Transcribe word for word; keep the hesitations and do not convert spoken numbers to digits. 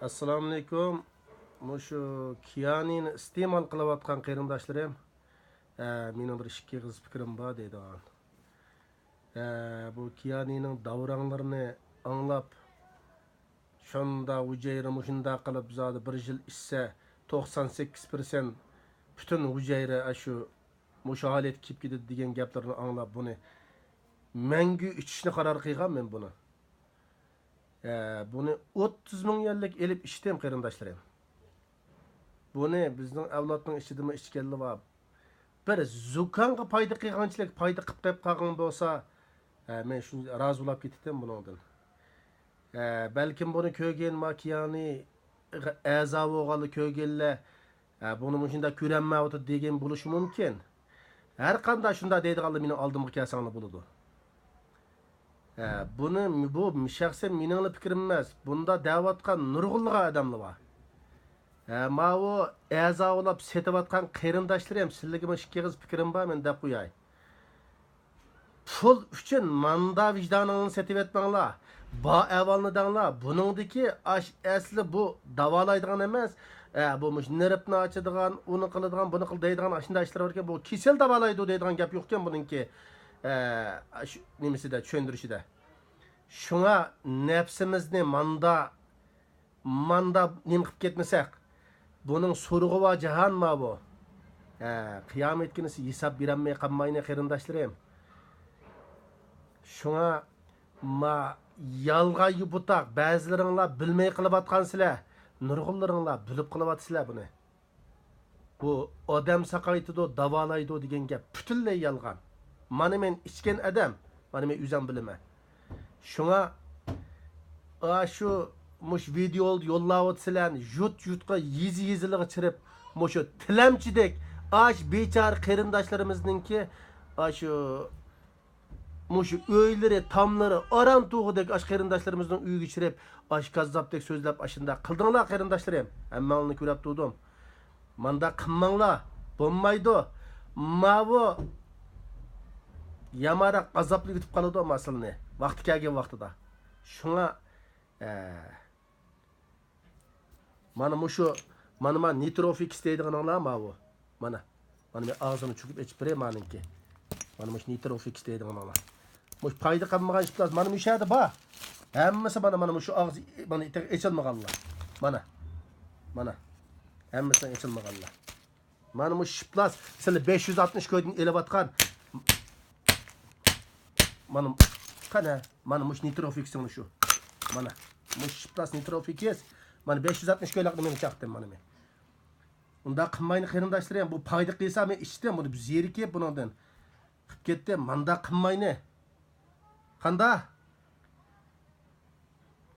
ئەسسالامۇئەلەيكۇم. مۇشۇ كىيانىنى ئىستېمال قىلىۋاتقان قېرىنداشلىرىم، ئە، مېنىڭ بىر ئىككى ئېغىز پىكرىم بار دەيدىغان. ئە، بۇ كىيانىنىڭ داۋراڭلىرىنى ئاڭلاپ، شۇنداق ھۈجەيرە مۇشۇنداق قىلىپ زادى بىر يىل ئىچسە، توقسان سەككىز پىرسەنت پۈتۈن ھۈجەيرە ئاشۇ، مۇشۇ ھالەتكە كېلىپ كېتىدۇ دېگەن گەپلىرىنى ئاڭلاپ، بۇنى مەڭگۈ ئىچىشنى قارار قىلغان مەن بۇنى. ئە، بۇنى ئوتتۇز مىڭ يۈەنلىك ئېلىپ ئىچتىم، قېرىنداشلىرىم. بۇنى بىزنىڭ ئەۋلادنىڭ ئىچىدىمۇ ئىچكەنلەر بار. بىر زۇكامغا پايدا قىلغانچىلىك پايدا قىلىپ قېلىپ قالغان بولسا، ئە، مەن شۇ رازى بولاپ كېتىتتىم بۇنىڭدىن. ئە، بەلكىم بۇنى كۆرگەن ما كىيانى ئەزا بولغانلار كۆرگەنلەر، ئە، بۇنى مۇشۇنداق كۆرەلمەيۋاتىدۇ دېگەن بولۇشى مۇمكىن. ھەر قانداق شۇنداق دەيدىغانلار مېنىڭ ئالدىمغا كەلسەڭلار بولىدۇ. ئە، بۇنى، بۇ شەخسەن مېنىڭلا پىكرىم ئەمەس. بۇندا دەۋاتقان نۇرغۇنلىغان ئادەملەر بار. ئە، ماۋۇ ئەزا بولاپ سېتىۋاتقان قېرىنداشلىرىم، سىلىگىمۇ ئىككى ئېغىز پىكرىم بار، مەن دەپ قوياي. پۇل ئۈچۈن ماندا ۋىجدانىڭلارنى سېتىۋەتمەڭلار. بار ئەھۋالنى دەڭلار. بۇنىڭدىكى ئاش ئەسلى بۇ داۋالايدىغان ئەمەس. ئە، بۇ مۇشۇ نېرۋنى ئاچىدىغان، ئۇنى قىلىدىغان، بۇنى قىل دەيدىغان ئاشۇنداق ئىشلار باركەن. بۇ كېسەل داۋالايدۇ دەيدىغان گەپ يوقكەن بۇنىڭكى، ئە، شۇ نېمىسىدە، چۈشەندۈرۈشىدە. شۇڭا نەپسىمىزنى ماندا، ماندا نېمە قىلىپ كەتمىسەك، بۇنىڭ سورىقى بار جاھان ماۋۇ. ھە، قىيامەت كۈنىسى ھېساب بېرەلمەي قالماينى، قېرىنداشلىرىم. شۇڭا ما يالغان يۇپۇتاق، بەزىلىرىڭلار بىلمەي قىلىۋاتقانسىلەر، نۇرغۇنلىرىڭلار بىلىپ قىلىۋاتىسىلەر بۇنى. بۇ ئادەم ساقايتىدۇ، داۋالايدۇ دېگەن گەپ پۈتۈنلەي يالغان. مانا مەن ئىچكەن ئادەم، مانا مەن ئۆزۈم بىلىمەن. شۇڭا ئاشۇ مۇشۇ ۋىدېئونى يوللاۋاتىسىلەر، يۇرت يۇرتقا، يېزا يېزىلىغا چىرىپ، مۇشۇ تىلەمچىدەك ئاش بىچارە قېرىنداشلىرىمىزنىڭكى ئاشۇ مۇشۇ ئۆيلىرى، تاملىرى ئاران تۇغۇدەك ئاش قېرىنداشلىرىمىزنىڭ ئۆيىگە چىرىپ، ئاش كاززاپتەك سۆزلەپ، ئاشۇنداق قىلدىڭلار قېرىنداشلىرىم. ھەممەڭلارنى كۆرەپ تۇردۇم. مانداق قىلماڭلار. بولمايدۇ. ماۋۇ يامانراق ئازابلىۋېتىپ قالىدۇ ماسىلىنى. ۋاقتى كەلگەن ۋاقتىدا. شۇڭا، ئە، مانا مۇشۇ، مانا، مانا نىتروفىكس دەيدىغىنىڭلار ماۋۇ. مانا. مانا مەن ئاغزىنى چۈكۈپ ئېچىپ بېرەي مانىڭكى. مانا مۇشۇ نىتروفىكس دەيدىغىنىڭلار. مۇشۇ پايدا قىلمىغان ئىپلاس مانا مۇشۇ يەردە بار. ھەممىسى مانا، مانا مۇشۇ ئاغزى، مانا ئېچىلمىغانلار. مانا. مانا. ھەممىسى ئېچىلمىغانلار. مانا مۇشۇ شىپلاس سىلى بەش يۈز ئاتمىش كويدىن ئېلىۋاتقان. مانا، قانا، مانا مۇشۇ نىتروفىكسىڭ شۇ. مانا، مۇشۇ شىپلاس نىتروفىكس. مانا بەش يۈز ئاتمىش كويلۇقنى مەن چاقتىم، مانا مەن. ئۇنداق قىلماينى قېرىنداشلىرىم، بۇ پايدا قىلسا مەن ئىچتىم، بۇنى زېرىكىپ بۇنىڭدىن. قىپ كەتتىم، مانداق قىلماينى. قاندا؟